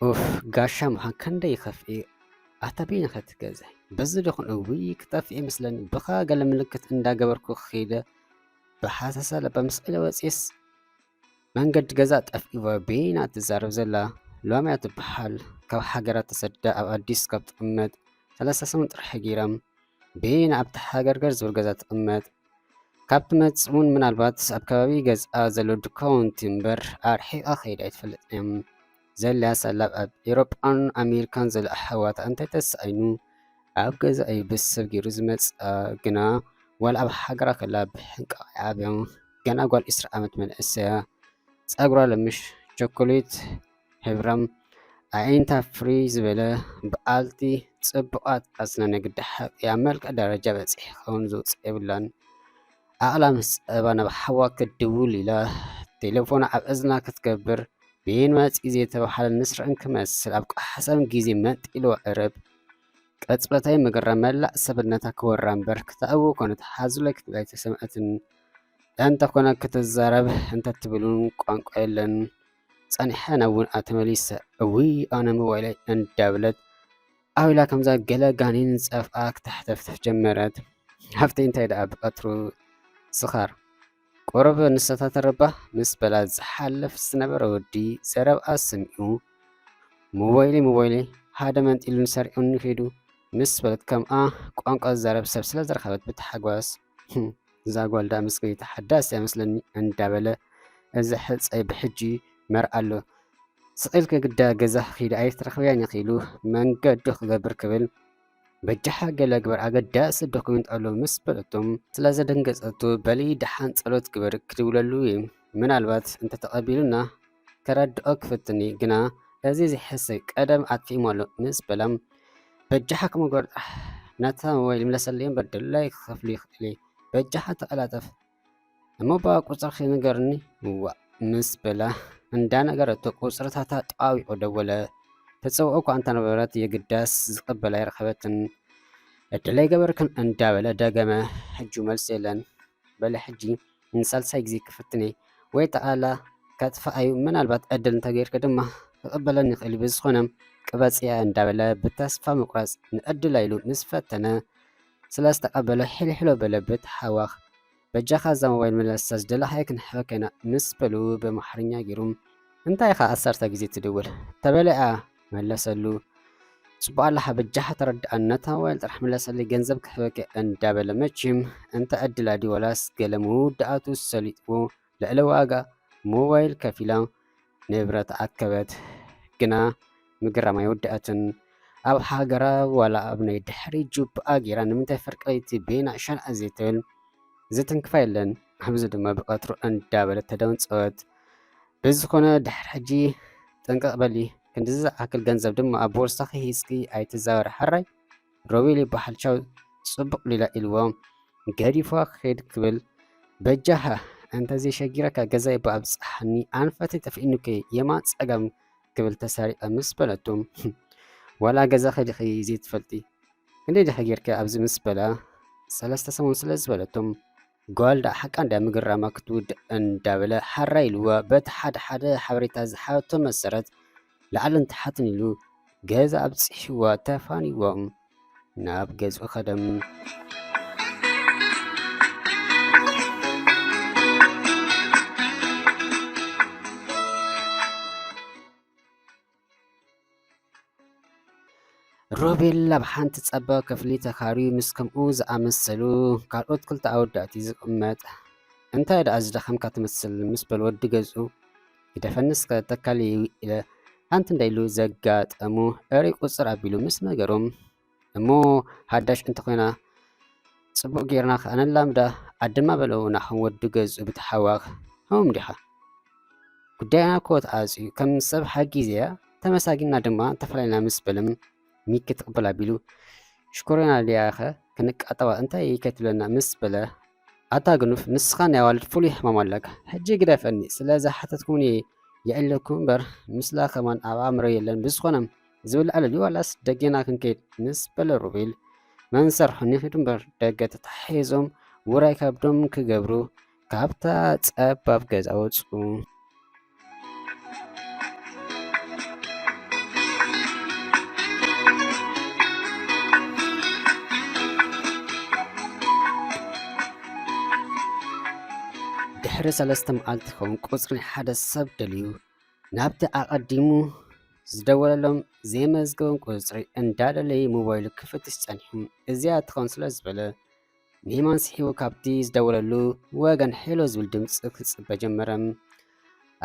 ኡፍ፣ ጋሻ ምዃን ክንደይ ይኸፍእ። ኣታ በይንኻ ትገዝእ። በዚ ደኹን እውይ ክጠፍእ ይመስለኒ። ብኻ ገለ ምልክት እንዳገበርኩ ኸይደ ብሓሳሳ ለባ ምስ ኢለ ወፂስ መንገዲ ገዛ ጠፊእዋ። በይና ትዛረብ ዘላ ሎምያ ትበሃል። ካብ ሃገራ ተሰዳ ኣብ ኣዲስ ካብ ትቕመጥ ሰለስተ ሰሙን ጥራሕ ገይሮም። በይና ኣብቲ ሃገርገር ዝብል ገዛ ትቕመጥ። ካብ ትመጽእ እውን ምናልባት ኣብ ከባቢ ገዝኣ ዘሎ ድኳውንቲ እምበር ኣርሒቓ ከይዳ ኣይትፈልጥን እያ። ዘላያ ሳላ ኣብ ኤውሮጳን ኣሜሪካን ዘሎ ኣሕዋታ እንተተሳኢኑ ኣብ ገዛ እዩ ብሰብ ገይሩ ዝመጽኣ። ግና ዋላ ኣብ ሃገራ ከላ ብሕንቃቕ ይዓብያ። ገና ጓል ዕስራ ዓመት መንእሰያ ጸጉራ ለምሽ ቸኮሌት ሕብራም ኣዒንታ ፍርይ ዝበለ በዓልቲ ጽቡቓት ኣስናን ግዲ ሓቂ ኣብ መልክዕ ደረጃ በጺሕ ክኸውን ዝውጽእ የብላን። ዓቕላ ምስ ጸባ ናብ ሓዋ ክትድውል ኢላ ቴሌፎና ኣብ እዝና ክትገብር ብየን መጺ ዘይተባህለ ንስርዕን ክመስል ኣብ ቃሕሳም ግዜ መንጢልዋ ዕረብ ቅጽበታዊ ምግራም መላእ ሰብነታ ክወራ እምበር ክተእዎ ኮነ ተሓዝሎ ክትብል ኣይተሰምዐትን። እንተኾነ ክትዛረብ እንተትብል እውን ቋንቋ የለን። ጸኒሐ ናብ ውንኣ ተመሊሰ እውይ ኣነ ሞባይለይ እንዳበለት ኣው ኢላ ከምዛ ገለ ጋኔን ዝጸፍኣ ክተሕተፍትፍ ጀመረት። ሃብተይ እንታይ ደኣ ብቐትሩ ስኻር ቁሩብ ንሰታተር እባ ምስ በላ ዝሓልፍ ዝነበረ ወዲ ዘረብኣ ሰሚዑ ሞባይለይ ሞባይለይ ሓደ መንጢሉኒ ሰሪቑኒ ከይዱ ምስ በለት ከምኣ ቋንቋ ዝዛረብ ሰብ ስለ ዝረኸበት ብታሕጓስ እዛ ጓል ደኣ ምስገይቲ ሓዳስ እያ መስለኒ እንዳበለ እዚ ሕጸይ ብሕጂ መርዓ ኣሎ ስቕ ኢልኪ ግዳ ገዛ ኺዲ ኣይትረኽብያን ኢኺ ኢሉ መንገዱ ክገብር ክብል በጃኻ ገለ ግበር ኣገዳሲ ዶኩመንት ኣሎ ምስ በለቶም ስለ ዘደንገጸቱ በሊ ደሓን ጸሎት ግበር ክድውለሉ እየ ምናልባት እንተተቐቢሉና ከረድኦ ክፍትን እየ ግና እዚ ዘይሕሰብ ቀደም ኣጥፊእሞ ኣሎ ምስ በላ በጃኻ ክምጎር ጥራሕ ነታ ሞባይል ይምለሰለይ እምበር ድላይ ክኸፍሉ ይኽእል እየ በጃኻ ተቐላጠፍ እሞ ብኣ ቁጽርኺ ንገርኒ ዋእ ምስ በላ እንዳነገረቶ ቁጽርታታ ጠዋዊቑ ደወለ። ትጽውዖ እኳ እንተነበረት የግዳስ ዝቕበላ ኣይረኸበትን። ዕድለይ ገበርክን እንዳበለ ደገመ። ሕጂ መልሲ የለን። በለ ሕጂ ንሳልሳይ ግዜ ክፍትነይ ወይ ጠቕላላ ከጥፍኣዩ ምናልባት ዕድል እንተገይርኪ ድማ ክቕበለኒ ይኽእል ብዝኾነ ቅበጽያ እንዳበለ ብተስፋ ምቑራጽ ንዕድላ ኢሉ ምስ ፈተነ ስለ ዝተቐበሎ ሒልሒሎ በለ ብትሓዋኽ በጃኻ እዛ ሞባይል መለሳ ዝደለኻዮ ክንሕበካ ኢና ምስ በሉ ብኣምሓርኛ ገይሩ እንታይ ኢኻ ዓሰርተ ግዜ ትድውል ተበሊዓ መለሰሉ ጽቡቕ ኣለኻ በጃኻ ተረድኣኒ ነታ ሞባይል ጥራሕ ምለሰለይ ገንዘብ ክሕበካ እንዳበለ መችም እንተ ዕድላ ድዩ ወላስ ገለ መወዳእቱ ሰሊጥዎ ልዕሊ ዋጋ ሞባይል ከፊላ ንብረት ኣከበት ግና ምግራም ኣይወደኣትን ኣብ ሃገራ ዋላ ኣብ ናይ ድሕሪ ጁባኣ ገይራ ንምንታይ ፍርቂ ለይቲ ቤና ሸንዓ ዘይትብል ዝትንክፋ የለን ኣብዚ ድማ ብቐትሩ እንዳበለት ተደንጸወት ብዝኾነ ድሕሪ ሕጂ ጥንቅቕ በሊ ክንድዚ ዝኣክል ገንዘብ ድማ ኣብ ቦርሳኺ ሒዝኪ ኣይትዛወሪ ሕራይ ሮቤል ይበሃል ቻው ጽቡቕ ሊላ ኢልዎ ገዲፍዋ ክኸይድ ክብል በጃኻ እንተዘይሸጊረካ ገዛይ ብኣብጽሓኒ ኣንፈተይ ጠፊእኑከ የማን ጸጋም ክብል ተሳሪቐ ምስ በለቱ ዋላ ገዛኺ ዲኺ ዘይትፈልጢ ክንደይ ዲኺ ጌርኪ ኣብዚ ምስ በላ ሰለስተ ሰሙን ስለ ዝበለቶም ጓል ደኣ ሓቃ እንድያ ምግራማ ክትውድእ እንዳበለ ሓራ ኢልዋ በቲ ሓደ ሓደ ሓበሬታ ዝሓበቶ መሰረት ላዕልን ታሕትን ኢሉ ገዛ ኣብጺሕዋ ተፋንይዎም ናብ ገዝኡ ከደም። ሮቤል ኣብ ሓንቲ ጸባብ ክፍሊ ተኻርዩ ምስ ከምኡ ዝኣመሰሉ ካልኦት ክልተ ኣወዳእቲ ዝቕመጥ። እንታይ ደኣ ዝደኸምካ ትመስል ምስ በል ወዲ ገዝኡ ግደፈኒ እስከ ተካልዩ ኢለ ሓንቲ እንዳይሉ ዘጋጠሙ እሪ ቁጽር ኣቢሉ ምስ ነገሮም እሞ ሓዳሽ እንተኾይና ጽቡቕ ጌርና ከኣ ነላምዳ ኣደማ በለው ናሆም ወዲ ገዝኡ ብተሓዋኽ። ሆም ዲኻ? ጉዳይና እኮ ተዓጽዩ ከም ሰብ ሓጊዘያ ተመሳጊና ድማ ተፈላሊና ምስ በለ ሚኪ ትቕበል ኣቢሉ ሽኮሪና ድያኸ ክንቃጠባ እንታይ ከይትብለና ምስ በለ ኣታ ግኑፍ ንስኻ ናይ ኣዋልድ ፍሉይ ሕማም ኣለካ ሕጂ ግደፈኒ ስለ ዝሓተትኩምኒ የዕለኩም እምበር ምስላ ከማን ኣብ ኣእምሮ የለን ብዝኾነ ዝብላዕ ልልዩ ዋላስ ደጌና ክንከይድ ምስ በለ ሮቤል መን ሰርሖም ይኺዱ እምበር ደገ ተታሒዞም ውራይ ከብዶም ክገብሩ ካብታ ጸባብ ገዛ ወጹ። ድሕሪ ሰለስተ መዓልቲ ክኸውን ቁጽሪ ናይ ሓደ ሰብ ደልዩ ናብቲ ኣቐዲሙ ዝደወለሎም ዘይመዝገቦም ቁጽሪ እንዳደለዩ ሞባይሉ ክፍትሽ ጸኒሑ። እዚኣ ትኸውን ስለ ዝበለ ሜማን ስሒቡ ካብቲ ዝደወለሉ ወገን ሄሎ ዝብል ድምፂ ክፅበ ጀመረ።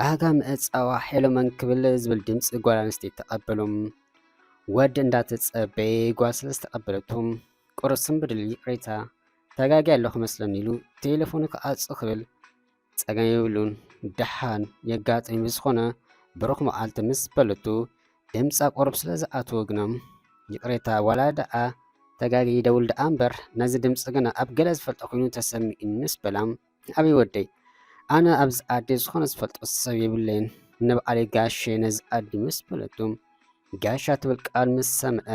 ኣጋ ምእፃዋ ሄሎ መን ክብል ዝብል ድምፂ ጓል ኣንስተይቲ ተቐበሎም። ወዲ እንዳተፀበየ ጓል ስለ ዝተቐበለቶም ቁርስም ብድል ይቕሬታ ተጋጊ ኣለኹ መስለኒ ኢሉ ቴሌፎኑ ክኣፁ ክብል ፀገም የብሉን። ደሓን የጋጥም ብዝኾነ ብሩኽ መዓልቲ ምስ በለቱ ድምፃ ቁሩብ ስለ ዝኣትዎ ግና ይቕሬታ ዋላ ደኣ ተጋጊ ይደውል ደኣ እምበር ነዚ ድምፂ ግና ኣብ ገለ ዝፈልጦ ኮይኑ ተሰሚዑኒ ምስ በላ ኣበይ ወደይ ኣነ ኣብዚ ዓዲ ዝኾነ ዝፈልጦ ሰብ የብለይን ንባዕለይ ጋሼ ነዚ ዓዲ ምስ በለቱ ጋሻ ትብል ቃል ምስ ሰምዐ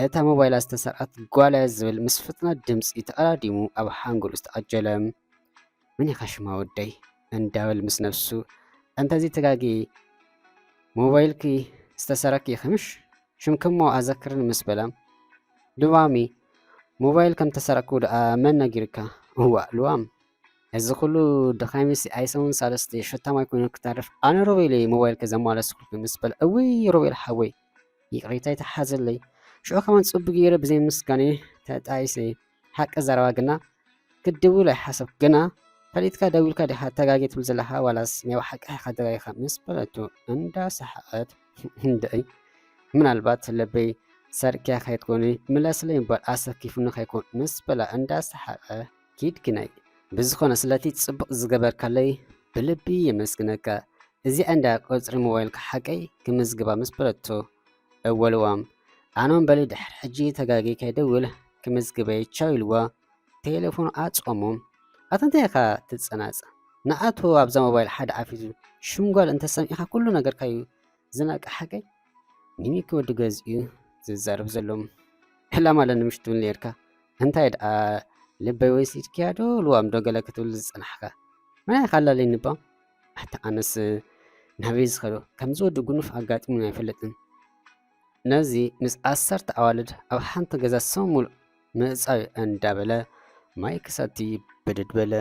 እታ ሞባይላ ዝተሰርዐት ጓል እያ ዝብል ምስ ፍጥነት ድምፂ ተቐዳዲሙ ኣብ ሓንጎሉ ዝተቐጀለ። መን ኢኻ ሽማ ወደይ እንዳበል ምስ ነብሱ እንተዚ ተጋጊ ሞባይልኪ ዝተሰረኪ ኢኺ ምሽ ሽምኪ እሞ ኣዘክርኒ ምስ በላ ልዋሚ ሞባይል ከም ተሰረቅኩ ደኣ መን ነጊርካ? እዋእ ልዋም እዚ ኩሉ ድኻሚሲ ኣይሰሙን ሳለስቲ ሸታማይ ኮይኑ ክተርፍ ኣነ ሮቤል እየ ሞባይልኪ ዘማለስኩልኪ ምስ በለ እውይ ሮቤል ሓወይ ይቕሬታ ይተሓዘለይ ሽዑ ከማን ጽቡቅ ገይረ ብዘይ ምስጋኔ ተጣይሰ ሓቂ ዘረባ ግና ክትድውል ኣይሓሰብኩ ግና ፈሊጥካ ደዊልካ ዲኻ ተጋጌ ትብል ዘለኻ ዋላስ ናይ ብሓቂ ኢኻ ተጋጊኻ ምስ በለቶ እንዳሰሓቐት እንደይ ምናልባት ለበይ ሰርቅያ ከይትኮኒ ምለስለይ እምበር ኣሰኪፉኒ ከይኮን ምስ በላ እንዳሰሓቐ ኪድ ግናይ ብዝኾነ ስለቲ ጽቡቕ ዝገበርካለይ ብልቢ የመስግነካ እዚኣ እንዳ ቁጽሪ ሞባይልካ ሓቀይ ክምዝግባ ምስ በለቶ እወ ልዋም ኣነ እውን በሊ ድሕሪ ሕጂ ተጋጊ ከይደውል ክምዝግበይ ቻው ኢልዋ ቴሌፎኑ ኣጽቆሞ ኣታ እንታይ ኢኻ ትጸናጸ ንኣቶ ኣብዛ ሞባይል ሓደ ዓፊቱ ሽም ጓል እንተሰሚዕኻ ኩሉ ነገርካ እዩ ዝነቅሓከይ ንሚኪ ወዲ ገዝ እዩ ዝዛረብ ዘሎ ዕላማ ኣለኒ ምሽ ትብል ነርካ እንታይ ደኣ ልበይ ወሲድክያ ዶ ልዋም ዶ ገለ ክትብል ዝጸናሕካ መን ኢኻ ኣላለኒ እባ ኣታ ኣነስ ናበይ ዝኸዶ ከምዚ ወዲ ጉኑፍ ኣጋጢሙኒ ኣይፈልጥን ነዚ ምስ ዓሰርተ ኣዋልድ ኣብ ሓንቲ ገዛ ሰሙል ምእጻው እንዳበለ ማይ ክሰቲ ብድድ በለ